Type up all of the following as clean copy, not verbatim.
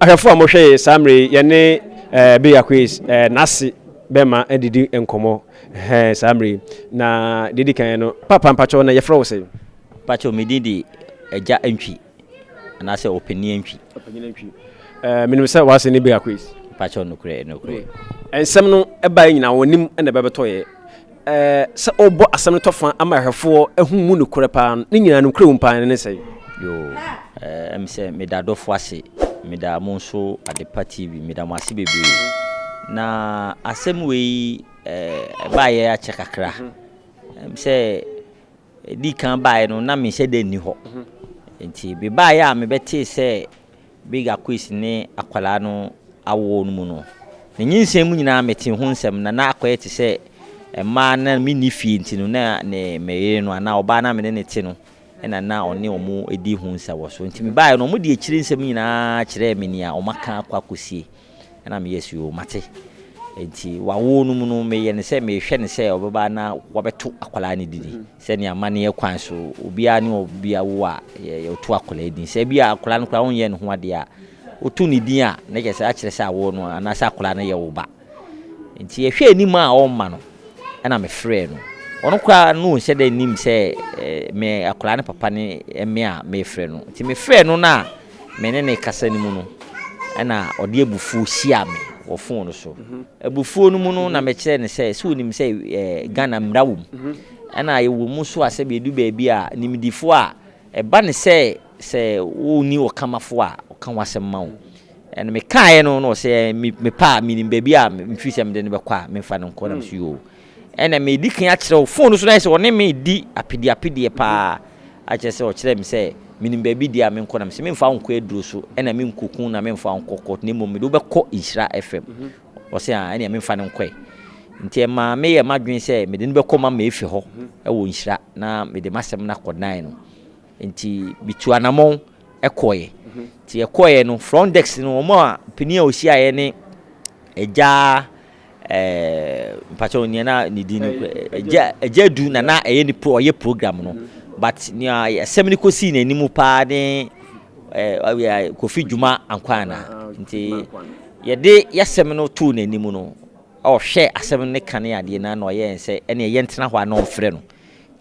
Ahwɛfo a mohwɛ yɛ saa mmerɛ yi, yɛne eh, Big Quiz eh, n'ase bɛma adidi nkɔmmɔ eh, saa mmerɛ yi. Na deɛ di kan no, papa mpakyɛw na yɛfrɛ wo sɛ? Mpakyɛw, me din de Agya Antwi anaasɛ Ɔpanin Antwi. Ɔpanin Antwi. Eh, menim sɛ w'ase ne Big Quiz. Mpakyɛw, nokorɛ, nokorɛ. Nsɛm no ɛbaeɛ nyinaa wɔn anim na ɛbɛbɛtɔeɛ. Ɛɛ, sɛ wobɔ asɛm no tɔfa ama ahwɛfoɔ ahu mu nokorɛ paa no, ne nyinaa nokorɛ wom paa ne sɛn? Yoo, ɛɛ, ɛm sɛ meda adɔfo ase, meda mo nso Adepa TV, meda mo ase bebree. Na asɛm wei ɛɛ, ɛbaeɛ akyɛ kakra. Ɛm sɛ ɛdi kan baeɛ no, na menhyɛ da nni hɔ. Nti mebaeɛ a mebɛtee sɛ Big Aquis ne akwadaa no awoɔ no mu no, ne nyinsɛn mu nyinaa metee ho nsɛm na na akɔyɛ te sɛ mmaa na menni fie nti no na ne me yere no anaa ɔbaa no a me ne no te no na na ɔne wɔn di ho nsawɔso. Nti mebaeɛ no wɔde akyire nsɛm nyinaa kyerɛɛ me nea wɔaka akɔ akɔsie. Ɛna meyɛ sɛ yoo mate. Nti wawo no mu no meyɛ no sɛ mehwɛ no sɛ ɔbɛba na wabɛto akwadaa no didi sɛnea amanneɛ kwan so obiara ne obiara wo a yɛto akwadaa din sɛ bi a akwadaa no koraa wonyɛ ne ho adeɛ a woto ne din a na kyerɛ sɛ akyerɛ sɛ awo no anaasɛ akwadaa no yɛ wo ba. Nti yɛhwɛ anim a ɔmma no ɛna mefrɛɛ no. Ɔno koraa no nhyɛ da nnim sɛ me akwadaa no papa ne me a mefrɛ no. Nti mefrɛɛ no no a me ne no rekasa no mu no, ɛna ɔde abufuo hyiaa me wɔ fon no so. Abufuo no mu no na mekyerɛɛ no sɛ, sɛ onim sɛ Ghana mmara wɔ mu. Ɛna yɛwɔ mu nso a sɛ yɛdu baabi a nimdifoɔ a ɛba ne sɛ sɛ wonni ɔkamafo a ɔka ho asɛm ma wo. Ɛna mekaeɛ no na ɔsɛ mepɛ a menim baabi a mfiri sɛ mede no bɛkɔ a memfa no nkɔ na mso yoo. Ɛna medi kan akyerɛ wo fon no so na ayɛ sɛ ɔne me di apedeapedeɛ paa akyerɛ sɛ ɔkyerɛ me sɛ menim baabi deɛ a menkɔ na mesɛ memfa wo nkɔ aduro so ɛna menkɔku na memfa wo nkɔ court na mmom mede wobɛkɔ Nhyira FM. Ɔsɛ a ɛnea memfa no nkɔe. Nti ɛmaa meyɛ m'adwene sɛ mede no bɛkɔ Mama Efe hɔ wɔ Nhyira na mede m'asɛm no akɔdan no. Nti metu anamɔn kɔeɛ. Nti yɛkɔeɛ no, front desk no, wɔn a panin a ɔhyiaeɛ ne agya ɛɛ mpakyɛw nea na ne din no agya agya du na na ɛyɛ ne pro ɔyɛ program no but nea asɛm no kɔsii n'anim paa ne ɛɛ Kofi Dwuma Ankwana nti yɛde yɛasɛm no too n'anim no ɔhwɛ asɛm no ne ka ne adeɛ na na ɔyɛ sɛ ɛne yɛntena hɔ a na ɔmfrɛ no.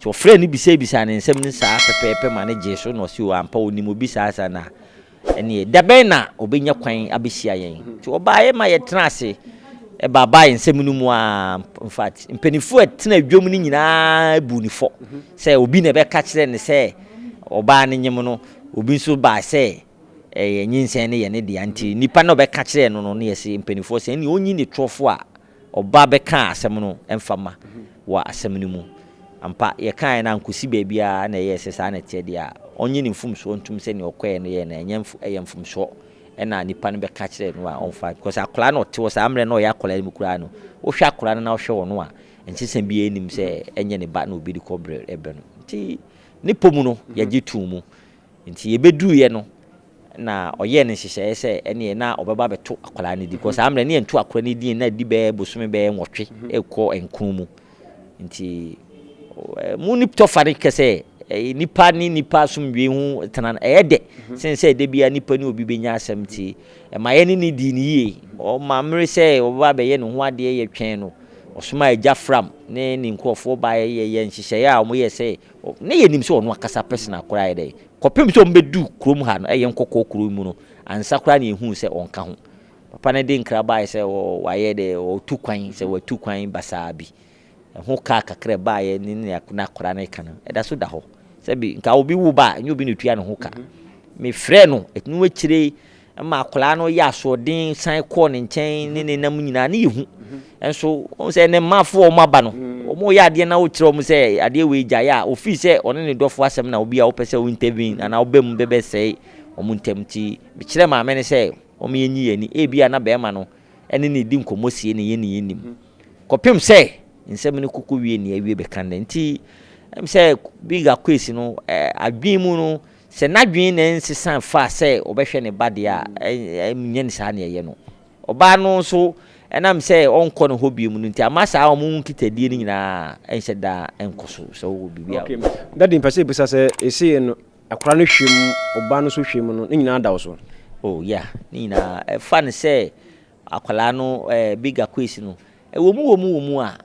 Nti ɔfrɛɛ no bisabisaa ne nsɛm no saa pɛpɛɛpɛ ma no gyee so na ɔse o ampa ɔnim obi saa saa na ɛneɛ da bɛn na ɔbɛnya kwan abɛhyia yɛn. Nti ɔbaeɛ ma yɛtena ase ɛbaabae nsɛm no mu a infact mpanimfoɔ a ɛtena dwam no nyinaa bu ne fɔ sɛ obi na ɛbɛka kyerɛ ne sɛ ɔbaa no nyem no, obi nso baa sɛ ɛyɛ nyinsɛn no yɛ ne dea nti nipa na ɔbɛka kyerɛ no no ne yɛse mpanimfoɔ sɛ ɛneɛ ɔnyi ne torɔfoɔ a ɔba bɛkaa asɛm no mfa mma wɔ asɛm no mu. Ampa, yɛkaeɛ no ankosi baabiara na ɛyɛɛ sɛ saa na ɛteɛ deɛ a, ɔnnye ne mfomsoɔ ntom sɛ nea ɔkɔeɛ no yɛɛ no ɛnyɛ mfo ɛyɛ mfomsoɔ ɛna nipa no bɛka kyerɛɛ no a ɔmfa because akwadaa no ɔte hɔ saa mmerɛ no ɔyɛ akwadaa no mu koraa no wohwɛ akwadaa no na wohwɛ ɔno a nsesa biara nnim sɛ ɛnyɛ ne ba na obi de kɔ brɛ ɛbrɛ no nti ne pɔ mu no yɛgye too mu. Nti yɛbɛduruiɛ no na ɔyɛɛ ne nhyehyɛeɛ sɛ ɛneɛ na ɔbɛba abɛto akwadaa no din because saa mmerɛ ne yɛnto akwadaa no din na ɛdi bɛyɛ bosome bɛyɛ nwɔtwe ɛkɔ nkron mu. Nti mu ne tɔfa no kɛ sɛ nipa ne nipa asomdwoe ho tena no ɛyɛ dɛ sen sɛ da biara nipa ne obi bɛnya asɛm. Nti ɛma yɛne ne dii no yie. Ɔma mmere sɛ ɔbɛba abɛyɛ ne ho adeɛ yɛtwɛn no. Ɔsomaa agya Fram ne ne nkurɔfoɔ baeɛ yɛyɛ nhyehyɛeɛ a wɔyɛ sɛ Na yɛnim sɛ ɔno akasa personal koraa yɛ dɛn. Kɔpem sɛ ɔmbɛduu kurom ha no, ɛyɛ nkɔkɔɔ kuro yi mu no, ansa koraa na yɛhuu sɛ ɔnka ho. Papa no de nkra baeɛ sɛ wayɛ dɛ, ɔretu kwan, sɛ watu kwan basaa bi. Ɛho kaa kakra ɛbaeɛ ne nea na akwadaa no reka no, ɛda so da hɔ. Sɛbi, nka obi wo ba a, ɛnyɛ obi na ɔtua ne ho ka. Mefrɛɛ no, ɛno akyire yi, ma akwadaa no yɛ asoɔden san kɔɔ ne nkyɛn ne ne nam nyinaa ne yɛ hu. Nso wɔn sɛ ne mmafoɔ wɔn aba no, wɔn yɛ adeɛ na wokyerɛ wɔn sɛ adeɛ wei gyae a, ofii sɛ ɔne ne dɔfo asɛm na obi a wopɛ sɛ wo intervene anaa wobɛ mu bɛbɛsɛe wɔn ntam. Nti mekyerɛ maame no sɛ wɔn yɛ nyi yɛn ani. Ebi a na bɛrima no ɛne ne di nkɔmmɔ sie ne yɛn ne yɛn nim. Kɔpem sɛ nsɛm no kɔkɔ wie ne awie bɛka nnɛ. Nti ɛm sɛ Big Akwesi no adwene mu no Sɛ n'adwene na ɛnsesa faa sɛ ɔbɛhwɛ ne ba deɛ a, ɛnyɛ no saa na ɛyɛ no. Ɔbaa no nso Ɛnam sɛ ɔnkɔ ne hɔ bio mu no nti, ama saa wɔn nkitadie no nyinaa nhyɛ da nkɔ so sɛ wowɔ biribi a. Okay. Daddy, mpɛ sɛ ebisa sɛ esei no akwadaa no hwɛ mu, ɔbaa no nso hwɛ mu no, ne nyinaa da wo so? Oh yeah, ne nyinaa. Ɛfa no sɛ akwadaa no ɛɛ Big Akwesi no, ɛwɔ mu wɔ mu wɔ mu a,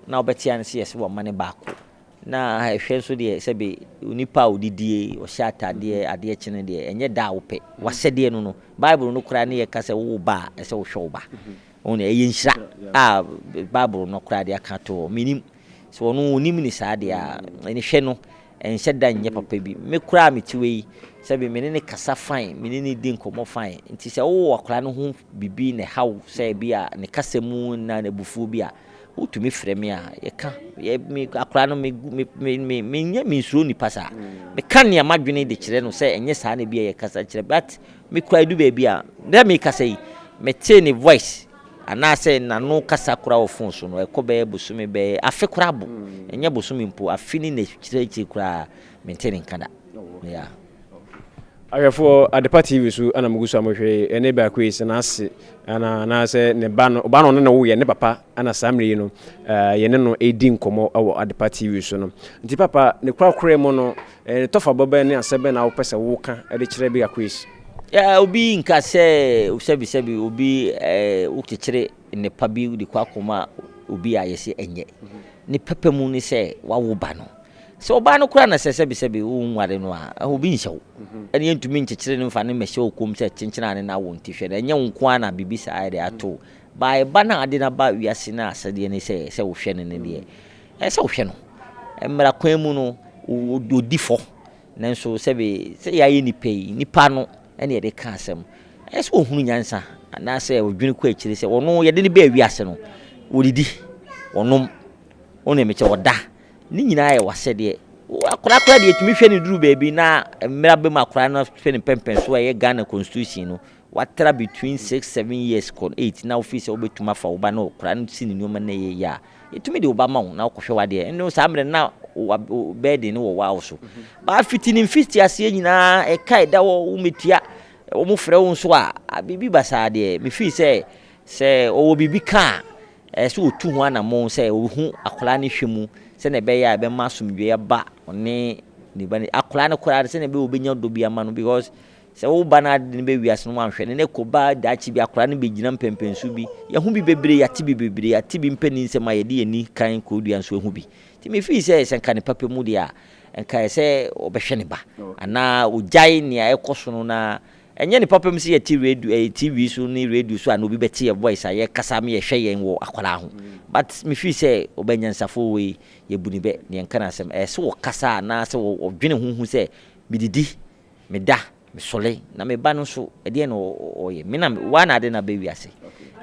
na wobɛte ano sɛ yɛsɛ wɔma no baako. Na ɛhwɛ nso deɛ sɛbe onipa a ɔdidie, ɔhyɛ atadeɛ, adeɛ kye no deɛ, ɛnyɛ da a wopɛ. W'asɛdeɛ no no, Bible no koraa ne yɛka sɛ wowo ba a, ɛsɛ wohwɛ wo ba. Wohu no, ɛyɛ nhyira a Bible no koraa de aka ato hɔ. Menim sɛ ɔno ɔnim ne saa deɛ a, ɛne hwɛ no, ɛnhyɛ da nyɛ papa bi. Me koraa mete wei yi, sɛbe me ne no kasa fine, me ne no di nkɔmmɔ fine. Nti sɛ wowɔ akwadaa no ho biribi na ɛha wo sɛ bi a ne kasa mu na n'abufuo bi a, Wotumi frɛ me a, yɛka. Yɛ me akwadaa no me me me me menyɛ mensuro nipa saa. Meka nea m'adwene de kyerɛ no sɛ ɛnyɛ saa na ebi a yɛkasa kyerɛ but me koraa edu baabi a dɛ mekasa yi metee ne voice anaasɛ n'ano kasa koraa wɔ phone so no ɛkɔ bɛyɛ bosome bɛyɛ afe koraa bo ɛnyɛ bosome mpo afe ne n'akyiriakyiri koraa mente ne nka da. Yeah. Ahwɛfoɔ, Adepa TV so na mogu so a mohwɛ yi, ɛne baako yi sɛ n'ase ana anaasɛ ne ba no, ɔba no ɔne no woyɛ ne papa ana saa mmerɛ yi no yɛne no ɛredi nkɔmmɔ wɔ Adepa TV so no. Nti papa, ne korakora mu no, ne tɔfabɔ bɛn ne asɛm bɛn na wopɛ sɛ woka de kyerɛ Big Akwesi? Yeah, obi nka sɛ sɛbisɛbi obi wokyekyere nnepa bi de kɔ akɔma obi a yɛse ɛnyɛ. Ne pɛpɛ mu ne sɛ wawo ba no. Sɛ ɔbaa no koraa na sɛ sɛbisɛbi wonware no a, obi nhyɛ wo. Ɛne yɛntumi nkyekyere no mfa no mmɛhyɛ wo kɔn mu sɛ kyenkyene a ne na wo nti hwɛ no. Ɛnyɛ wo nko ara na biribi saa yɛ de ato wo. Baa ɛba no a ade no aba wiase no a asɛdeɛ ne sɛ sɛ wohwɛ no no deɛ, ɛsɛ sɛ wohwɛ no. Mmara kwan mu no, ɔdi fɔ. Nanso sɛbe sɛ yɛayɛ nnipa yi, nnipa no ɛne yɛde ka asɛm. Ɛsɛ sɛ ɔhunu nyansa anaasɛ ɔdwene kɔ akyire sɛ ɔno yɛde no baa wiase no, ɔdidi, ɔnom, wo ne mekyɛ ɔda. Ne nyinaa yɛ w'asɛdeɛ. Wo akwadaa koraa deɛ yɛtumi hwɛ no duru baabi na mmerɛ aba mu akwadaa no hwɛ ne mpɛmpɛnsoɔ a ɛyɛ Ghana constitution no watra between 6, 7 years kɔ 8 na wofii sɛ wobɛtumi afa wo ba na akwadaa no si ne nneɛma na ɛyɛ yie a yɛtumi de wo ba ma wo na wokɔhwɛ w'adeɛ ɛno saa mmerɛ no na wo burden no wɔ wo so baa fiti ne mfiti aseɛ nyinaa ɛka ɛda hɔ womɛtua wɔn frɛ wo nso a biribi basaa deɛ mefii sɛ sɛ ɔwɔ biribi ka a Ɛsɛ sɛ ɔtu ho anammɔn sɛ ɔhu akwadaa no hwɛ mu sɛdeɛ ɛbɛyɛ a ɛbɛma asomdwoeɛ aba ɔne ne ba no. Akwadaa no koraa no sɛdeɛ ɛbɛyɛ a ɔbɛnya ɔdɔ bi ama no because sɛ wo ba no ade no bɛ wiase no wanhwɛ no na ɛkɔba daakye bi akwadaa no bɛgyina mpɛmpɛnso bi. Yɛho bi bebree, yɛate bi bebree, yɛate bi mpanin nsɛm a yɛde yɛn ani kan kɔdua nso ahu bi. Nti mefii sɛ sɛ nka ne papa mu deɛ a nka ɛsɛ sɛ ɔbɛhwɛ ne ba anaa ɔgyae nea ɛkɔ so no na Ɛnyɛ ne papa mu sɛ yɛte radio ɛyɛ TV so ne radio so a na obi bɛte yɛ voice a yɛkasa ama yɛhwɛ yɛn wɔ akwadaa ho. But me feel sɛ ɔbɛ nyansafoɔ wei yɛbu ne bɛ na yɛnka no asɛm. Ɛyɛ sɛ ɔkasa anaa sɛ ɔdwene ho hu sɛ medidi, meda, mesɔre na me ba no nso ɛdeɛn na ɔyɛ. Me na woa na ade no aba wiase.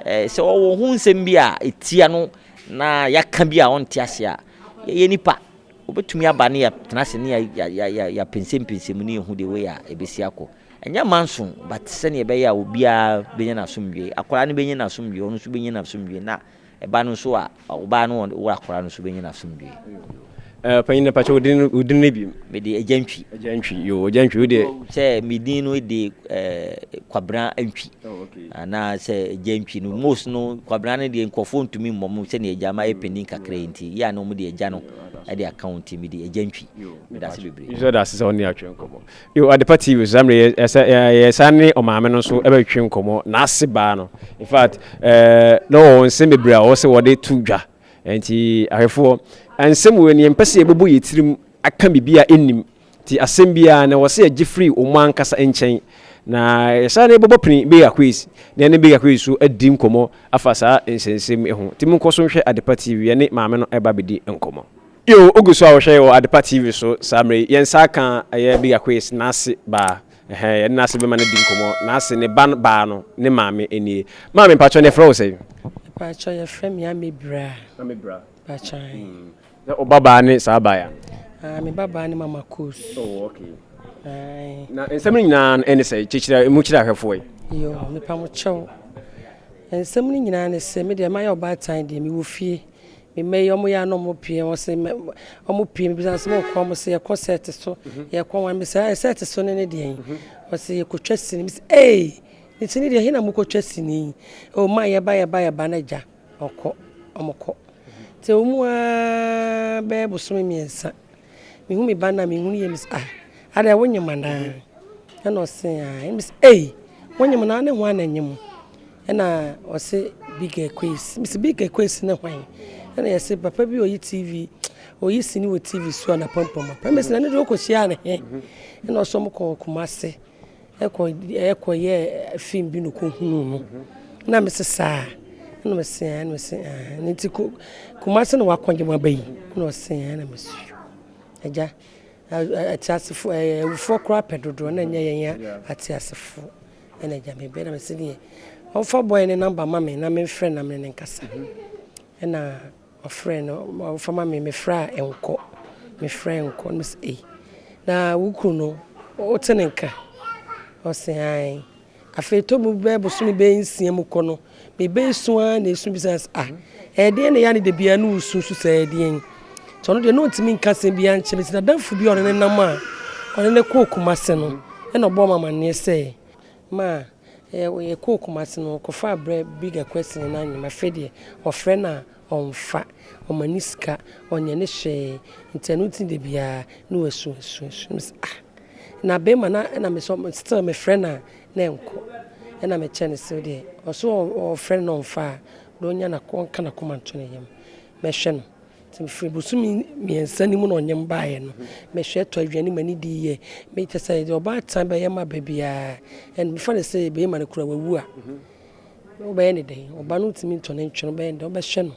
Ɛɛ sɛ ɔwɔ ho nsɛm bi a ɛtia no na yɛaka bi a ɔnte ase a, yɛyɛ nipa. Wobɛtumi aba ne yɛatena ase ne yɛapɛnsɛmpɛnsɛ mu ne yɛhu the way a ɛbɛsi akɔ. Ɛnyɛ manso but sɛdeɛ ɛbɛyɛ a obiara bɛnya n'asomdwoeɛ. Akwadaa no bɛnya n'asomdwoeɛ, ɔno nso bɛnya n'asomdwoeɛ na ɛba no nso a ɔbaa no wɔ akwadaa no nso bɛnya n'asomdwoeɛ. Eh, panyin na pakyɛ wodin wodin ne bi. Mede Agya Ntwi. Agya Ntwi, yo, Agya Ntwi wo deɛ. Sɛ me din no de eh, Kwabena Ntwi. Oh, okay. Anaa sɛ Agya Ntwi no, most no Kwabena no deɛ nkurɔfoɔ ntumi mmɔ mo sɛdeɛ agya ma yɛ panin kakra yi nti, yɛ a na wɔn de agya no de aka ho nti mede Agya Ntwi. Meda ase bebree. Nso da ase sɛ ɔne atwe nkɔmmɔ. Yo, Adepa TV so saa mmerɛ yɛ sɛ yɛ saa ne ɔmaame no nso ɛbɛtwe nkɔmmɔ n'ase baa no. In fact, eh, na wɔwɔ nsɛm bebree a wɔwɔ sɛ wɔde to dwa. Nti ahwɛfoɔ, nsɛm wei no yɛmpɛ sɛ yɛbɛbɔ yɛn tirim aka biribi a ɛnnim. Nti asɛm biara no ɛwɔ sɛ yɛgye firi wɔn ankasa nkyɛn. Na yɛsan ne bɛbɔ pini Big Akwes na yɛne Big Akwes nso adi nkɔmmɔ afa saa nsɛnsɛm yi ho. Nti monkɔ so nhwɛ Adepa TV, yɛne maame no ɛreba abɛdi nkɔmmɔ. Yo, wogu so a wohwɛ yɛn wɔ Adepa TV so saa mmerɛ yi. Yɛn nsa aka ɛyɛ Big Akwes n'ase baa. Ɛhɛn, yɛne n'ase bɛma no adi nkɔmmɔ. N'ase, ne ba baa no, ne maame nie. Maame, mpakyɛ no yɛfrɛ wo sɛn? Mpakyɛ yɛfrɛ me Amebra. Amebra. Mpakyɛ. Mm. Sɛ wo ba baa ne saa baa ya? Ah, me ba baa ne Mama Kos. Oh, okay. Aye. Na nsɛm no nyinaa ɛne sɛ kyekyerɛ emu kyerɛ ahwɛfoɔ yi. Yo, mepa mo kyɛw. Nsɛm no nyinaa ne sɛ me deɛ mayɛ ɔbaatan deɛ mewɔ fie. Me mma yi wɔn yɛ a na wɔn pue wɔn se wɔn pue mebisa sɛ wɔn kɔ wɔn se yɛkɔ sɛɛte so mhm. yɛkɔ wɔn mebisa ɛ sɛɛte so ne ne deɛ yi mhm. wɔn se yɛkɔtwa sini mebisa ee. Ne ti ne deɛ, he na mokɔtwa sini yi? O ma yɛba yɛba yɛba na agya ɔkɔ, ɔmokɔ. Nti ɛwɔ mu ara bɛyɛ bosome mmiɛnsa, mehu me ba no a, mehu no yie, mese ah, adɛn wonyem anaa? Ɛna ɔse ae. Ɛna mese ei, wonyem na wo ne hwan na ɛnyem? Ɛna ɔse Big Akwes. Mese Big Akwes ne hwan? Ɛna yɛse papa bi ɔyi TV, ɔyi sini wɔ TV so a n'apampam apa. Mese na ne deɛ wokɔhyiaa ne he? Ɛna ɔse ɔmokɔɔ Kumase. Ɛkɔ ɛkɔ yɛ film bi na ɔkɔhunuu no na mese saa ɛna mese ɛna mese ɛɛ ne nti ko Kumasi na wakɔgye mu aba yi ɛna ɔse ɛna mese agya ateasefoɔ ɛɛ awufoɔ koraa pɛ dodoɔ na ɛnyɛ yɛn ateasefoɔ ɛna agya mebɛ na mese deɛ ɔmfa bɔyɛ ne namba ma me na memfrɛ na mene ne nkasa ɛna Ɔfrɛɛ no, ɔfa ma me, mefrɛ a ɛnkɔ, mefrɛ a ɛnkɔ. Na mese ei, na wo kunu no, wote ne nka? Ɔse ae. Afei ɛtɔ mu bɛyɛ bosome bɛyɛ nsia mu kɔ no, mebɛsu ara na ɛsu bisa sɛ ah, ɛyɛ deɛn na ɛyɛ a ne da biara ne wosu su saa ɛyɛ deɛn? Nti ɔno deɛ na ɔntumi nka asɛm biara nkyerɛ me nti n'adamfo bi a ɔne no nam a ɔne no kɔɔ Kumase no ɛna ɔbɔɔ me amanneɛ sɛ ma Yɛkɔɔ Kumasi no, ɔkɔfaa berɛ Bigger Kwesi ne n'anyem. Afei deɛ, ɔfrɛ no a, ɔmfa. Ɔmma no sika, ɔnyɛ no hwee. Nti ɛno nti da biara na wasu asu asu. Na mese ah! Na bɛrima no ɛna me sɛ still mefrɛ no a, na ɛnkɔ. Ɛna mekyerɛ no sɛ wodeɛ, ɔse ɔfrɛ no na ɔmfa a, deɛ ɔnya na ɔnka n'akoma nto ne yam. Mɛhwɛ no. Nti mefiri bosome mmiɛnsa no mu na ɔnyem baeɛ no, mehwɛ tɔ aduane ma no di yɛ. Me kyɛ sɛ deɛ ɔbaatan bɛyɛ ma ba biara, ɛn mefa no sɛ bɛrima no kura wawu a, wobɛyɛ ne dɛn? Ɔba no ntumi ntɔ ne ntwene, wobɛyɛ ne dɛn? Wobɛhwɛ no.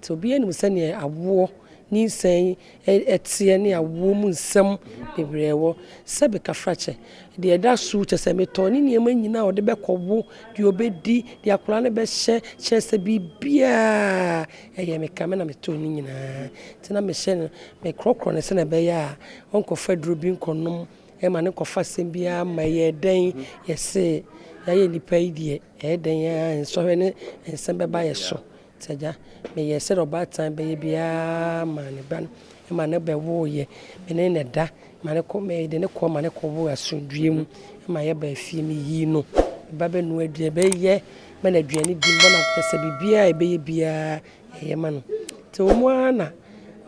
Nti obiara nim sɛdeɛ awoɔ nyinsɛn teɛ ne awoɔ mu nsɛm bebree wɔ. Sɛbe kafrakyɛ, deɛ ɛda so kyɛ sɛ metɔn ne nneɛma nyinaa a ɔde bɛkɔwo, deɛ ɔbɛdi, deɛ akwadaa no bɛhyɛ, kyerɛ sɛ biribiara Ɛyɛ me ka, me na metoo ne nyinaa. Nti na mehyɛ no, mekorɔkorɔ no sɛnea ɛbɛyɛ a ɔnkɔfa aduro bi nkɔnom ma no nkɔfa asɛm biara mma. Ɛyɛɛ dɛn? Yɛse yɛayɛ nnipa yi deɛ, ɛyɛ dɛn ara nsɔhwɛ ne nsɛm bɛba yɛ so. Nti agya, meyɛɛ sɛdeɛ ɔbaatan bɛyɛ biara maa ne ba no ma no bɛwoeɛ. Me ne no da ma no kɔ, mede no kɔ ma no kɔwoo asomdwoeɛ mu ma yɛbaa fie. Meyii no, me ba bɛnoa aduane, bɛyɛ ma no aduane di, mebɔ no akɔhwɛ sɛ biribiara a ɛbɛyɛ biara yɛyɛ ma no. Nti ɛwɔ mu ara na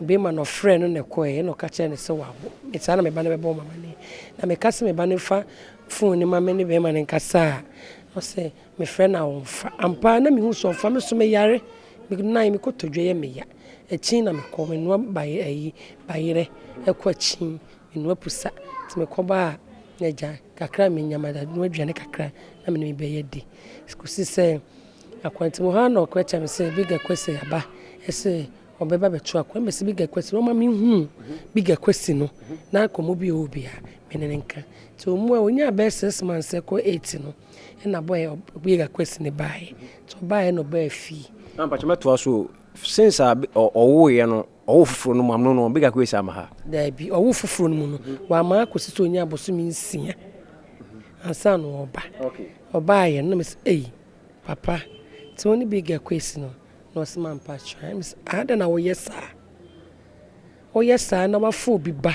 bɛrima no ɔfrɛɛ no na ɛkɔeɛ na ɔka kyerɛɛ no sɛ wawo. Me saa na me ba no bɛbɔ me amaneɛ. Na meka sɛ me ba no mfa phone no ma me ne bɛrima no nkasa a, ɔse mefrɛ no a ɔmfa. Ampa ara na mehu sɛ ɔmfa, me nso meyare, me nan me kotodwe yɛ me ya. Akyin na mekɔ, menoa bayerɛ ayi bayerɛ ɛkɔ akyin, menoa pusa. Nti mekɔba a na agya Kakra a menya, manoa aduane kakra na me ne me ba yi adi. Kɔsi sɛ akwantu mu hɔ ara na ɔka kyerɛ me sɛ Bigga Kwesi aba sɛ ɔbɛba abɛto akwan. Mese Bigga Kwesi no, ɔma mehuu Bigga Kwesi no na nkɔmmɔ bi a ɔwɔ biara me ne no nka. Nti ɔmu a ɔnyaa bɛyɛ 6 months kɔ 8 no ɛna bɔyɛ Bigga Kwesi no baeɛ. Nti ɔbaeɛ na ɔbaa fie. Na mpakyɛ mɛtoa so since a ɔwoeɛ no Ɔwoo foforɔ no mu amno no bigger kwesi ama ha. Daabi, ɔwoo foforɔ no mu no, wamma akɔsi sɛ ɔnya abosome nsia ansa na ɔreba. Ɔbaeɛ no na mese, ei, papa, nti wo ne Bigger Kwesi no? Na ɔse, mampa akyerɛ. Na mese, ah, adɛn na woyɛ saa? Woyɛ saa na wafa obi ba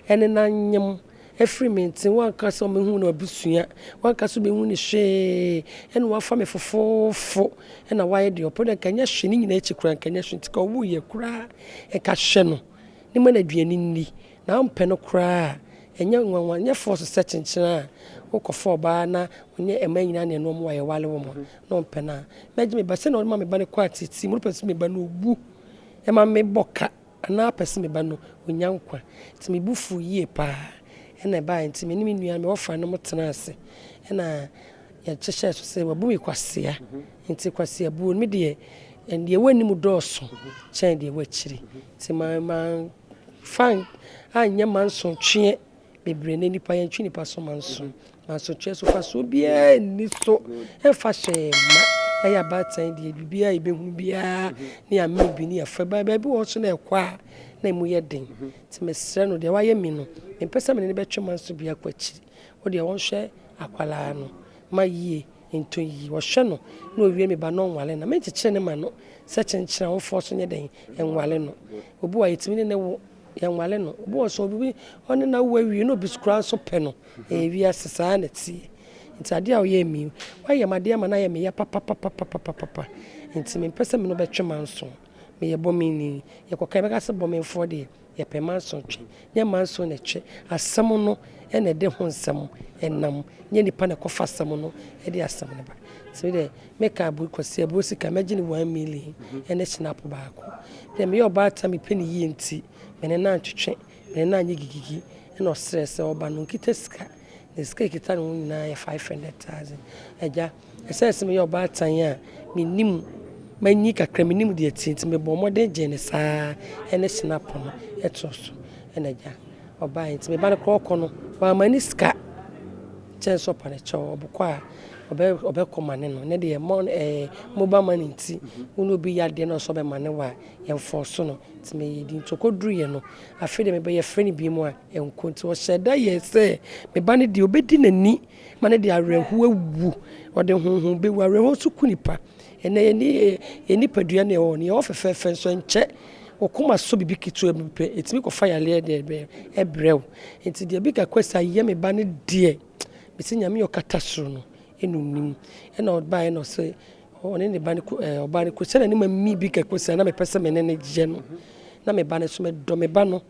ɛne no anyem afiri me nten, wanka sɛ ɔbɛhu n'abusua, wanka sɛ ɔbɛhu ne hwee, ɛna wafa me fofoofo, ɛna wayɛ deɛ ɔpɛ, nka nyɛ hwee, ne nyinaa akyi koraa nka nyɛ hwee, nti ka ɔwuiɛ koraa, nka hwɛ no, ne ma no aduane nni, na wompɛ no koraa a, ɛnyɛ nwanwa, ɛnyɛ force sɛ kyenkyene a wokɔfa ɔbaa na ɔnyɛ ɛma nyinaa na ɛno ɔmo ayɛ wale wɔn na ɔmpɛ no a, mɛgye me ba, sɛnea ɔde ma me ba no kɔ ateetee mu, wopɛ sɛ me ba no ɔwu, ɛma mebɔ ka. Anaa apɛ sɛ me ba no ɔnya nkwa. Nti me bo fuu yie pa ara. Ɛna ɛbaeɛ nti me ne me nua me wɔfa nom tenaa ase. Ɛna yɛhyehyɛɛ so sɛ wabu me kwasea. Nti kwasea buo no me deɛ deɛ ɛwɔ anim dɔɔso kyɛn deɛ ɛwɔ akyire. Nti ma mamfa anyɛ mansotweɛ bebree. Nnɛ nnipa yɛntwe nnipa so manso. Mansotweɛ so mfasoɔ biara nni so. Ɛmfa hwee mma. Yɛayɛ abaatan deɛ biribiara a yɛbɛhunu biara ne yɛamene bi ne yɛafa. Baabi wɔ hɔ nso na ɛkɔ a na ɛmu yɛ den. Nti mesrɛ no deɛ wayɛ me no, mempɛ sɛ mene no bɛtwe manso bi akɔ akyiri. Wo deɛ ɔnhwɛ akwadaa no ma yie ntɔ yie. Ɔhwɛ no na ɔwie me ba no ɔnwale no. Menkyekyere ne ma no sɛ kyenkyere a ɔmfoɔ so nyɛ dɛn nwale no. Obi wɔ hɔ a yɛtumi ne no wo, yɛnwale no. Obi wɔ hɔ nso obi ɔne no awo awie na obi koraa nso pɛ no. Ɛyɛ wiase saa na ɛteɛ. Nti adeɛ a woyɛɛ me yi, woayɛ me adeɛ ama no ayɛ me ya papapapapapapa. Nti mempɛ sɛ me ne wo bɛtwe manso. Meyɛ bɔmeni. Yɛkɔka yɛbɛka sɛ bɔmenfoɔ deɛ, yɛpɛ manso twe. Nyɛ manso na ɛtwe. Asɛm no na ɛde ho nsɛm nam. Nyɛ nipa na ɛkɔfa asɛm no de asɛm no ba. Nti me deɛ, meka abu Kwasi abuo sika, mɛgye no 1 million ne hyinap baako. Deɛ meyɛ ɔbaatan mepɛ no yie nti, me ne no antwetwe, me ne no anyɛ gigigi. Ɛna ɔsrɛ sɛ ɔba no nkita sika. Na sika a ɛkita ne ho nyinaa yɛ 500,000. Agya, ɛsiane sɛ meyɛ ɔbaatan a mennim, manyi kakra, mennim deɛ ɛteɛ nti mebɔɔ mmɔden gyee no saa ne hyinap no too so. Ɛna agya, ɔbaeɛ nti me ba no koraa ɔkɔ no, wamma ne sika kyɛn sɛ ɔpa no kyɛw. Ɔbɛkɔ a ɔbɛkɔ ma ne no. Ne deɛ mobile money nti, wo ne obi yɛ adeɛ na ɔsɛ ɔbɛma ne wo a, yɛmfɔɔso no. Nti meyɛ di nti ɔkɔduruiɛ no, afei deɛ mebɛ yɛfrɛ no bio mu a ɛnkɔ. Nti ɔhyɛ da yɛɛ sɛ me ba no deɛ ɔbɛdi n'ani ma no de awerɛhoɔ awu. Ɔde honhom bɛwu. Awerɛhoɔ nso ku nipa. Ɛnɛ yɛn nipadua no ɛwɔ no, yɛwɔ fɛfɛɛfɛ nso ɛnkyɛ. Wo koma sɔ biribi ketewa bi pɛ, ɛtumi kɔfa yareɛ deɛ bɛn ɛbrɛ wo. Nti deɛ Big Akwasi ayɛ me ba no deɛ, mesi Nyame a ɔkata soro no ɛna onim. Ɛna ɔbaeɛ na ɔsɛ ɔne ne ba no ɔbaa no kɔ sɛdeɛ ne ma mi Big Akwasi a na mepɛ sɛ me ne no yɛ no. Na me ba no nso medɔ me ba no.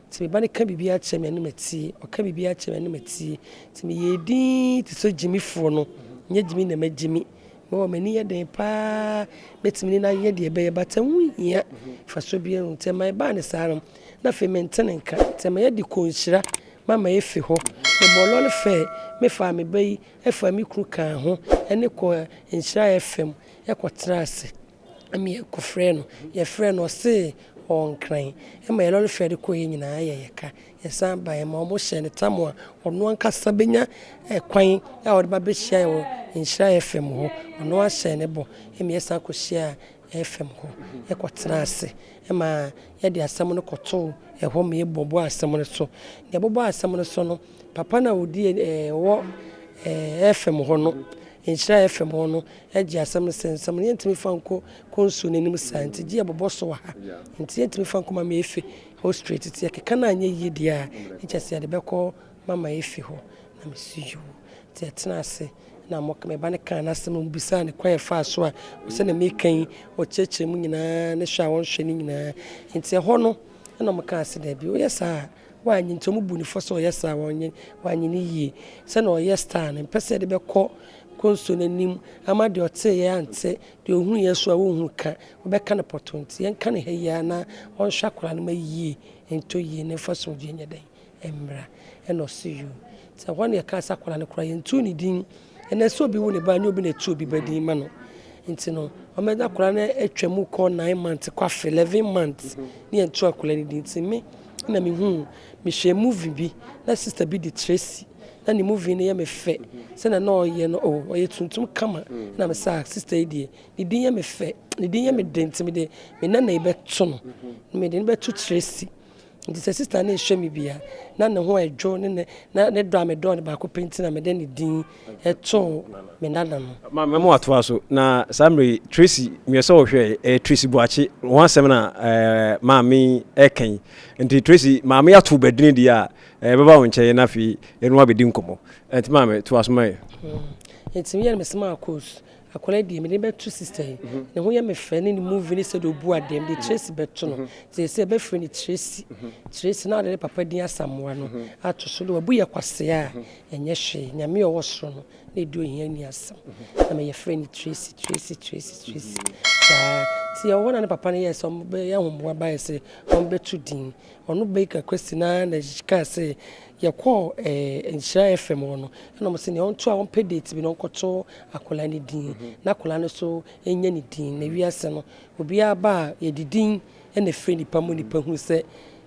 Nti me ba no ka biribiara kyerɛ me a na matie. Ɔka biribiara kyerɛ me a na matie. Nti meyɛɛ dinn te sɛ gyimifoɔ no. Nyɛ gyimi na magyimi. Mewɔ m'ani yɛ den paa. Mɛtumi ne no ayɛ deɛ ɛbɛyɛ but ɛho nhia mfasoɔ biara nni ho. Nti ɛma ɛbaa no saa no, na afei mente ne nka. Nti ɛma yɛde kɔɔ nhyira ma yɛfi hɔ. Mebɔɔ lɔre fare, mefaa me ba yi faa me kunu kaa ho ne kɔɔ Nhyira FM kɔtenaa ase. Ɛma yɛkɔfrɛɛ no. Yɛfrɛɛ no ɔse ɔwɔ Nkran. Ɛma yɛ lɔre fare de kɔeɛ nyinaa yɛ yɛ ka. Yɛsan baeɛ ma ɔmo hyɛɛ no tam a ɔno ankasa bɛnya kwan a ɔde ba bɛhyia yɛn wɔ Nhyira FM hɔ. Ɔno ahyɛɛ ne bɔ ɛma yɛsan kɔhyiaa FM hɔ ɛkɔtenaa ase ɛma yɛde asɛm no kɔtoo ɛhɔ ma yɛbɔbɔɔ asɛm no so. Na yɛbobɔɔ asɛm no so no, papa no a ɔdi ɔwɔ FM hɔ no, Nhyira FM hɔ no gye asɛm no sɛ nsɛm no yɛntumi fa nkɔ kɔ nsuo no anim saa nti gye yɛbobɔ so wɔ ha. Nti yɛntumi fa nkɔ Mama Efe hɔ straight nti yɛkeka no anyɛ yie deɛ a, ne kyerɛ sɛ yɛde bɛkɔ Mama Efe hɔ. Na mesi yoo. Nti yɛtena ase na mo me ba no kaa n'asɛm no bisaa ne kwan a ɛfaa so a sɛdeɛ meka yi ɔkyerɛkyerɛ mu nyinaa ne hwɛ a wɔnhwɛ no nyinaa. Nti ɛhɔ no ɛna ɔmo kaa sɛ daabi woyɛ saa a woanyɛ nti ɔmo bu ne fɔ sɛ ɔyɛ saa a wɔnyɛ wanyɛ ne yie. Sɛnea ɔyɛ star no mpɛ sɛ yɛde bɛkɔ kɔ nsuo no anim ama deɛ ɔteeɛ ante deɛ ɔhunuiɛ so a wɔnhunu ka wɔbɛka no pɔtɔ nti yɛnka no ha yi ara na ɔnhwɛ akwadaa no ma yie ntɔ yie na ɛmfa asomdwoeɛ nyɛ dɛn mmra. Ɛna ɔse yoo. Nti ɛhɔ na yɛkaa sɛ akwadaa no koraa yɛntuu ne din. Ɛnɛ sɛ obi wo ne ba nyɛ obi na ɛtu obi ba din ma no. Nti no ɔmɛda akwadaa no atwa mu kɔ 9 months kɔ afe 11 months ne yɛntu akwadaa no din. Nti me na mehuu mehwɛ movie bi na sister bi de Tracy na ne movie no yɛ me fɛ sɛnea na ɔyɛ no oh ɔyɛ tuntum kama na me sɛ sister yi deɛ ne din yɛ me fɛ, ne din yɛ me den nti mede me nana yi bɛto no, mede no bɛto Tracy. Nti sɛ sister no ehwɛ me bia na ne ho ɛdwo ne ne na ne dɔ a medɔ no baako pɛ nti na mede ne din ɛtoo me nana no. Ma mɛma watoa so na saa mmerɛ yi Tracy meyɛ sɛ wɔhwɛ ɛyɛ Tracy Boakye ho asɛm na maame ɛka yi. Nti Tracy maame ato badini deɛ a ɛbɛba wo nkyɛn na afei yɛne wabɛdi nkɔmmɔ. Nti maame toa so ma yɛ. Nti meyɛ no mesoma akos akwadaa deɛ mede bɛto sister yi ne ho yɛ me fɛ ne ne movie ne sɛdeɛ ɔbu adeɛ mede Tracy bɛto no. Nti sɛ yɛbɛfrɛ no Tracy, Tracy na ɔde ne papa din Asamoah no ato so de wabu yɛ kwasea a ɛnyɛ hwee. Nyame a ɔwɔ soro no na ɛdi ohia ni asɛm na meyɛfrɛ no Tracy, Tracy, Tracy, Tracy saa. Nti yɛwɔ hɔ na ne papa no yɛɛ sɛ ɔmbɛyɛ ahoboa baeɛ sɛ ɔmbɛto din. Ɔno Baker Kwesi naa na kaa sɛ yɛkɔɔ Nhyira FM hɔ no ɛna ɔmo sɛ nea ɔnto a ɔmpɛ date bi na ɔnkɔto akwadaa no din na akwadaa no so ɛnyɛ ne din. Na wiase no obiara ba a yɛde din ɛna ɛfrɛ nipa mu nipa hu sɛ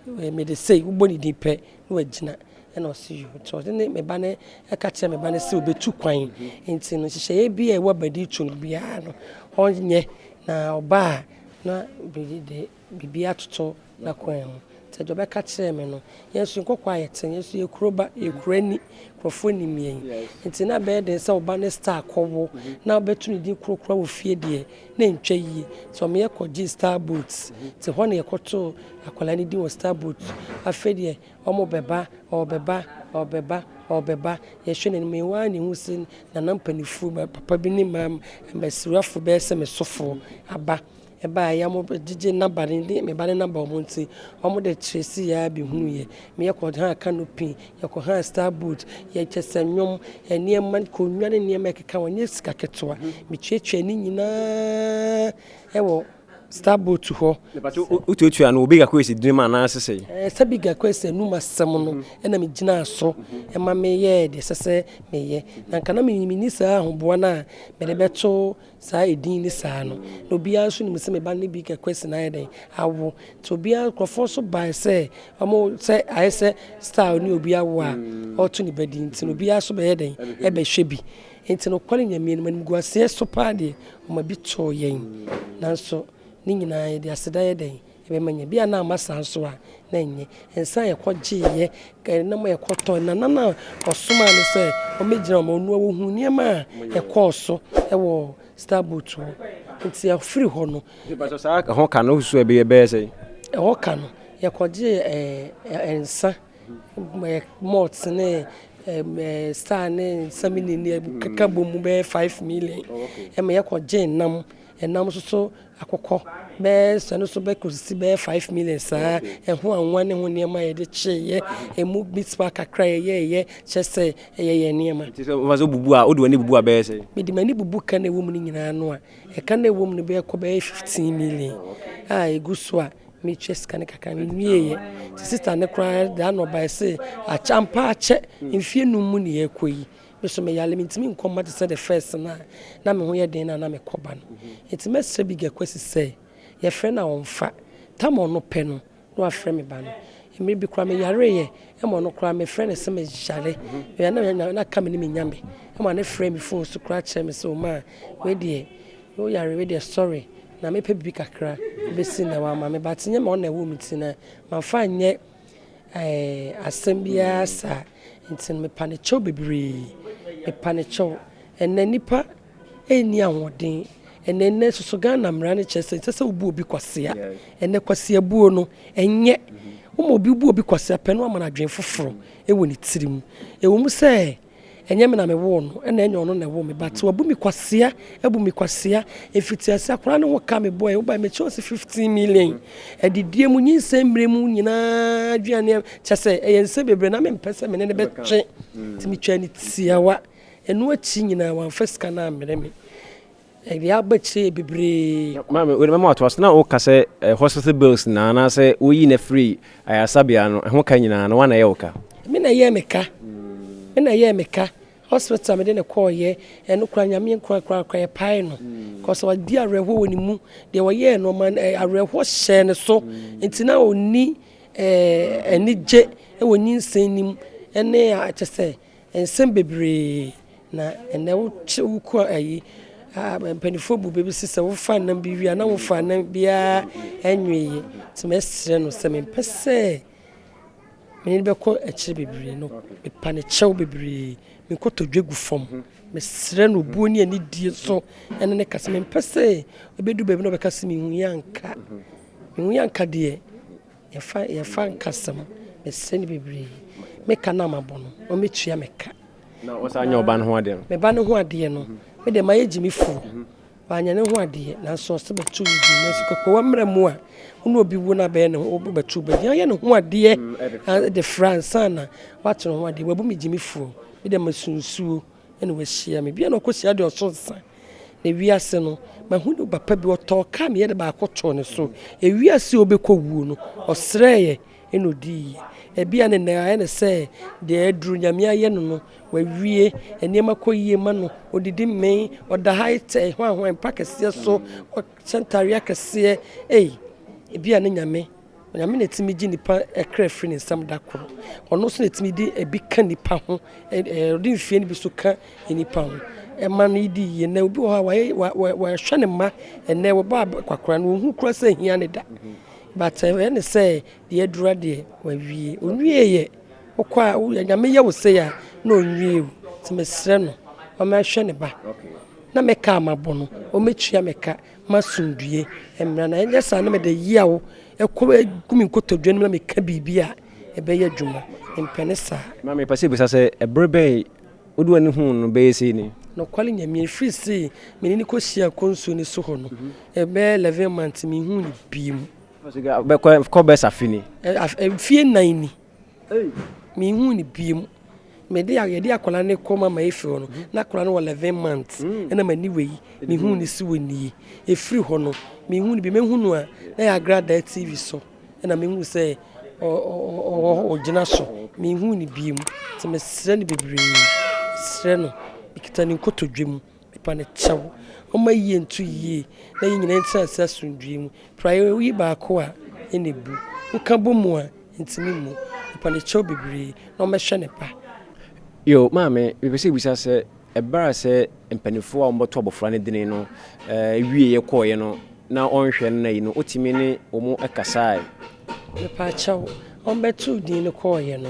mede sei wobɔ ne din pɛ na wagyina. Ɛna ɔse yoo. Nti ɔde ne me ba no ɛka kyerɛ me ba no sɛ ɔbɛtu kwan. Nti no nhyehyɛeɛ bi a ɛwɔ abadi to no biara no ɔnyɛ na ɔba a na de biribi atoto n'akwan mu. Nti deɛ ɔbɛka kyerɛɛ me no, yɛn nso nkɔkɔɔ a yɛte no, yɛn nso yɛ kuro ba, yɛ kuro ani, nkurɔfoɔ nim yɛn. Nti na bɛyɛ den sɛ ɔba ne star kɔwo na wobɛto ne din korokora wɔ fie deɛ na ntwa yie. Nti ɔmo yɛkɔgye star boat. Nti hɔ na yɛkɔtoo akwadaa no din wɔ star boat. Afei deɛ ɔmo bɛba, ɔbɛba, Ɔrebɛba, ɔrebɛba. Yɛhwɛ n'anim, yɛn ara na yɛhu sɛ nana mpanimfoɔ, papa bi ne mmaa mmasiriwafoɔ bɛyɛ sɛ me sofoɔ aba. Ɛbaeɛ wɔgyegye naba no ne me ba no naba wɔn nti, wɔde kyerɛ ara bɛhunuiɛ. Me yɛkɔhaa canopy, yɛkɔhaa star boot, yɛkyɛ sɛ nnwom, nneɛma, nkonnwa ne nneɛma ɛkeka ho, ɛnyɛ sika ketewa. Metuatua ne nyinaa wɔ star boot hɔ. Wotuatua no obi kakɔ esi dinim anaasɛ sɛ? Sɛ bi kakɔ esi anum asɛm no ɛna megyinaa so ɛma meyɛɛ deɛ ɛsɛ sɛ meyɛ. Na nka na menni saa ahoboa no a mede bɛto saa edin ne saa no. Na obiara nso nim sɛ me ba ne bi kakɔ esi na ayɛ dɛn awo. Nti obiara nkurɔfoɔ nso bae sɛ ɔmo sɛ ayɛ sɛ star ne obi awo a ɔreto ne ba din nti no obiara nso bɛyɛ dɛn ɛbɛhwɛ bi. Nti nokware Nyame anim animguaseɛ so paa deɛ ɔma bi too yɛn. Nanso ne nyinaa yɛde aseda yɛ dɛn ɛbɛma Nyame. Bi a na amma saa nso a na ɛnyɛ. Nsa a yɛkɔgyeeɛ, nam a yɛkɔtɔɔ, nana no a ɔsomaa no sɛ ɔmmɛgyina hɔ ma ɔnoa wɔhuu nneɛma a ɛkɔɔ so wɔ star boat hɔ. Nti ɛfiri hɔ no. Nti saa ɛho ka no wosusu ɛbɛyɛ bɛyɛ sɛn? Ɛhɔ ka no yɛkɔgyee nsa, malt ne star ne nsa mini ne keka bɔ mu bɛyɛ 5 million. Ɛma yɛkɔgyee nam, ɛnam nso so akokɔ bɛyɛ sɛ no nso bɛkɔsisi bɛyɛ 5 million saa. Ɛho anwa ne ho nneɛma a yɛde kyeeɛ, ɛmu meat pie kakra a yɛyɛɛyɛ kyerɛ sɛ ɛyɛ yɛn nneɛma. Nti sɛ wofa sɛ wobubu a wode w'ani bubu a bɛyɛ sɛn? Mede m'ani bubu ka na ɛwɔ mu no nyinaa no a, ɛka na ɛwɔ mu no bɛkɔ bɛyɛ 15 million a ɛgu so a metua sika no kakra menwieeɛ. Nti sister no koraa da na ɔbaeɛ sɛ akyɛ ampa akyɛ mfeɛ num mu ne yɛrekɔ yi. Me so meyare mentumi nkɔ mma te sɛ the first no a na me ho yɛ den no a na mekɔ ba no. Nti mɛsrɛ Big Akwasi sɛ yɛfrɛ no a ɔmfa. Tam a ɔno pɛ no na wafrɛ me ba no. Mmerɛ bi koraa meyareeɛ ɛma ɔno koraa mefrɛ no sɛ meyare. Na ka me ne me nyame. Ɛma ne frɛ me phone so koraa kyerɛ me sɛ ɔma wei deɛ woyare wei deɛ sorry na mepɛ biribi kakra bɛsi na wama me but nyɛ ma ɔna ɛwɔ me ti na mamfa nyɛ asɛm biara saa. Nti no mepa ne kyɛw bebree. Mepa ne kyɛw. Ɛnɛ nipa ɛnni ahoɔden. Ɛnɛ nnɛ soso Ghana mmara no kyerɛ sɛ ɛsɛ sɛ wobu obi kwasea. Ɛnɛ kwasea buo no ɛnyɛ. Woma obi bu obi kwasea pɛ no ama no adwene foforɔ ɛwɔ ne tirim. Ɛwɔ mu sɛ ɛnyɛ me na mewoo no ɛna ɛnyɛ ɔno na ɛwoo me but wabu me kwasea abu me kwasea. Mfitiase akwaraa ne ho ka me bɔɛ woba mekyerɛ sɛ 15 million. Adidie mu nyinsɛn mmerɛ mu nyinaa aduane kyɛ sɛ ɛyɛ nsɛm bebree na mempɛ sɛ me ne ne bɛtwe. Nti metwaa ne tiawa. Ɛno akyi nyinaa wamfa sika no ammrɛ me. Ɛde aba akyire yɛ bebree. Maame, wei mɛma wato ase na woka sɛ hospital bills na anaasɛ woyi no afiri ayaresabea no ɛho ka nyinaa no wana ɛyɛ wo ka? Me na ɛyɛɛ me ka. Me na ɛyɛɛ me ka. Hospital mede ne kɔɔyɛ ɛno koraa Nyame nkora koraa koraa yɛpae no. Cause wadi awerɛhoɔ wɔ ne mu. Deɛ wɔyɛɛ no ɔma awerɛhoɔ hyɛɛ ne so. Nti na ɔnni anigye wɔ nyinsɛn no mu ɛne kyɛ sɛ nsɛm bebree na ɛnɛ wokye wokɔ ayi mpanimfoɔ bu baabi sɛ wofa nam bi wie a na wofa nam biara ɛnweeɛ. Nti mɛsrɛ no sɛ mempɛ sɛ mene no bɛkɔ akyire bebree no. Mepa ne kyɛw bebree. Menkɔtɔ dwa gu fam. Mesrɛ no obuo ne anidie so ɛne ne kasa. Mempɛ sɛ ɛbɛdu baabi na ɔbɛka sɛ mehu yɛ anka. Mehu yɛ anka deɛ yɛfa nkasɛm. Mesrɛ no bebree. Meka na mabɔ no ɔmmɛtua me ka. Na ɔsan nyɛ ɔba no ho adeɛ no? Me ba no ho adeɛ no, me deɛ mayɛ gyimifoɔ. Wanyɛ ne ho adeɛ nanso ɔsɛ bɛto ne din. Nanso kɔkɔwa mmerɛ mu a wo ne obi wu na bɛyɛ ne ho wobɛto wo ba din. Ɔyɛ ne ho adeɛ de fra ansa na wato ne ho adeɛ. Wabu me gyimifoɔ. Me deɛ masu nsuo ɛna wahyia me. Bia na ɔkɔhyia deɛ ɔso nsa. Na ewiase no, mahu ne papa bi ɔtɔɔ kaa meyɛ de baako too ne so. Ewiase a ɔbɛkɔ wuo no, ɔsrɛeɛ ɛna odiiɛ. Ebia ne nnɛ ayɛ ne sɛ deɛ aduru Nyame ayɛ no, wawie nneɛma kɔ yie ma no, odidi mmee, ɔda high tech hwanhwan mpa kɛseɛ so, ɔhyɛ ntareɛ akɛseɛ. Ei, ebia ne Nyame, Nyame na ɛtumi gye nipa kra firi ne nsam da koro. Ɔno nso na ɛtumi de ebi ka nipa ho, ɔde mfie no bi so ka nipa ho. Ɛma no di yie. Na obi wɔ hɔ a wayɛ wahwɛ ne mma ɛnɛ wɔbɔ akwakora no, ohun koraa sɛ hia ne da. But ɛyɛ ne sɛ deɛ adura deɛ wawie. Onwieeɛ. Wokɔ a Nyame yɛ wo sei a na onwie o. Nti mesrɛ no ɔmmɛhwɛ ne ba. Na me ka a mabɔ no, ɔmmɛtua me ka ma asomdwie mmra. Na ɛnyɛ saa na mede yaw ɛkɔ gu me nkotodwe no mu na meka biribi a ɛbɛyɛ adwuma. Mempɛ ne saa. Maame, mepɛ sɛ bisa sɛ, ɛberɛ bɛn wode w'ani huu no bɛyɛ sei ni? Nokware Nyame, ɛfiri se me ne no kɔhyiaa kɔ nsuo no so hɔ no, ɛbɛyɛ 11 months menhuu no biom. Bɛkɔ kɔ bɛs afe ni. Mfie 4 ni. Menhuu no biom. Mede yɛde akwadaa no kɔ mama efi hɔ no, na akwadaa no wɔ 11 months. Ɛna m'ani wei, mehu ne si wɔ nie. Ɛfiri hɔ no, mehu no bi. Mehu no a, na yɛ Agradaa TV so. Ɛna mehu sɛ ɔwɔ ɔgyina so. Mehu no biom. Nti mesrɛ no bebree. Mesrɛ no. Mekita ne nkotodwe mu. Mepa ne kyɛw. Ɔma yie nto yie. Na yɛn nyinaa ntena ase asomdwoe mu. Praeɛ woyi baako a, ɛna ebu. Woka bɔ mu a, ntumi mmu. Mepa ne kyɛw bebree na ɔmmɛhwɛ ne ba. Yo, maame, mepɛ sɛ ebisa sɛ ɛberɛ a sɛ mpanimfoɔ a wɔbɛto abɔfra no dini no wieɛ kɔɔeɛ no na ɔnhwɛ no na yi no, wotumi ne wɔn kasae? Mepa kyɛw, ɔmbɛtoo din no kɔɔeɛ no,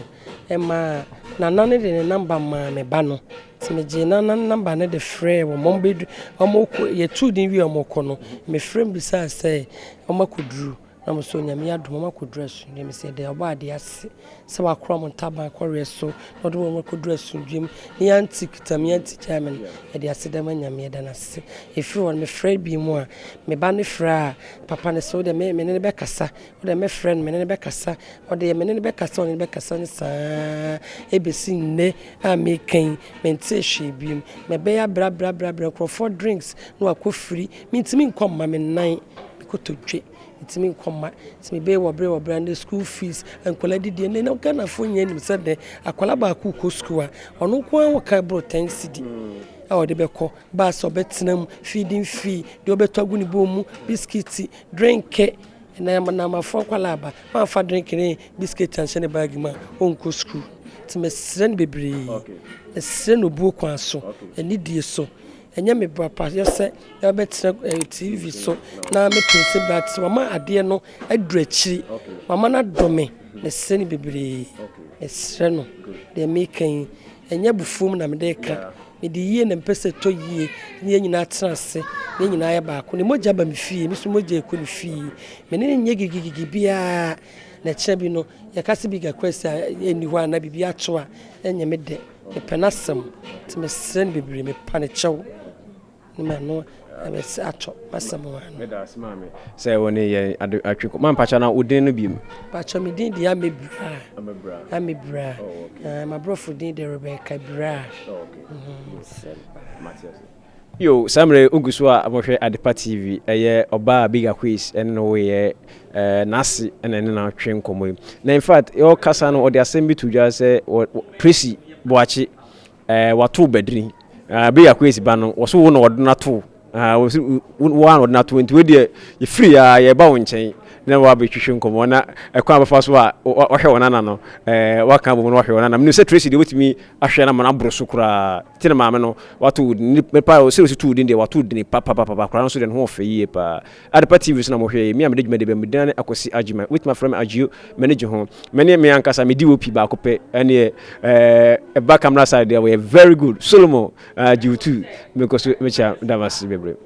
ɛmaa nana no de ne number maa me ba no. Nti megyee nana no number no de frɛɛ wɔn. Ɔmo ɔmo kɔ, yɛtoo din wie a ɔmo kɔ no, mefrɛ mu bisaa sɛ ɔmo akɔduru. Na ɔmo sɛ Onyame adom ɔmo akɔduru asomdwoe mu. Sɛ yɛda ɔbɔ adeɛ ase sɛ wakora ɔmo ntaban kɔreɛ so na ɔde wɔn akɔduru asomdwoe mu. Ne yɛante kita me, yɛante gyaa me no, yɛde aseda ma Nyame, yɛda no ase. Ɛfiri hɔ no, mefrɛ bi mu a, me ba no frɛ a, papa no sɛ wode me ne no bɛkasa, wode mɛfrɛ no, me ne no bɛkasa, ɔde me ne no bɛkasa, ɔne no bɛkasa no saa ɛbɛsi nnɛ a meka yi, mentee hwee biom. Mɛbɛyɛ abrɛabrɛabrɛ nkurɔfoɔ drinks na wakɔ firi. Mentumi nkɔ mma me nan, mekɔtɔ dwe. Ntumi nkɔ mma. Nti mebɛyɛ wɔ berɛ wɔ berɛ ne school fees, nkwadaa didie. Nnɛ na Ghanafoɔ nyinaa nim sɛ dɛ akwadaa baako kɔ school a, ɔno nko ara wɔ ka boro 10 cedi a ɔde bɛkɔ. Bus a ɔbɛtena mu, feeding fee, deɛ ɔbɛtɔ agu ne bɔn mu, biscuit, drink. Na namafoɔ nkwadaa aba, mamfa drink ne biscuit anhyɛ ne bag mu a, ɔnkɔ school. Nti mesrɛ no bebree. Mesrɛ no obuo kwan so, anidie so. Ɛnyɛ me brapayɛ sɛ ɛbɛtena TV so na mepɛ sɛ but wama adeɛ no aduru akyiri. Wama no adɔ me. Mesrɛ no bebree. Mesrɛ no. Deɛ meka yi, ɛnyɛ abufuo mu na mede ka. Mede yie na mepɛ sɛ ɛtɔ yie na yɛn nyinaa tena ase na yɛn nyinaa yɛ baako. Ne mogya ba me fie, me nso mogya ɛkɔ ne fie. Me ne no nyɛ gigigigi biara. Na ɛkyerɛ bi no, yɛka sɛ bi gakwasi a ɛnni hɔ a na biribi ato a, ɛnyɛ me dɛ. Mepɛ n'asɛm. Nti mesrɛ no bebree, mepa ne kyɛw. Ne ma no ɛbɛsɛ atɔ m'asɛm wɔ ano. Meda ase maame sɛ wo ne yɛn ade atwe kɔ. Maame pakyɛ na wo din no bi mu? Pakyɛ me din de Amebra. Amebra. Amebra. Oh, okay. M'aborɔfo din de Rebecca Bra. Oh, okay. Mate ase. Yo, saa mmerɛ wogu so a mohwɛ Adepa TV, ɛyɛ ɔbaa Big Aquays ɛne no woyɛ n'ase ɛna ɛne no atwe nkɔmmɔ yi. Na in fact, ɔkasa no ɔde asɛm bi to dwa sɛ Tracy Boakye wato badiri. Big Aquays ba no, wɔso wo na ɔde no ato. Wɔso wo a na ɔde no ato nti wo deɛ yɛfiri a yɛba wo nkyɛn na wabɛtwitwi nkɔmmɔ na ɛkwan bɛfa so a wɔhwɛ wɔn nana no waka abom na wɔhwɛ wɔn nana. Menim sɛ Tracy deɛ wobɛtumi ahwɛ no ama no aboro so koraa. Nti na maame no wato wo din pa sɛ osi to wo din deɛ wato wo din papapapa koraa nso deɛ ne ho ɔfɛ yie paa. Adepa TV so na mohwɛ yi, me a mede dwumadi bɛ me din ne Akwasi Agyeman. Wobɛtumi afrɛ me Agyeo, m'ani gye ho. Me ne me ankasa me DOP baako pɛ ɛneɛ ɛba camera side deɛ wɔyɛ very good. Solomon Agyeo tu mekɔ so mekyia da mo ase bebree.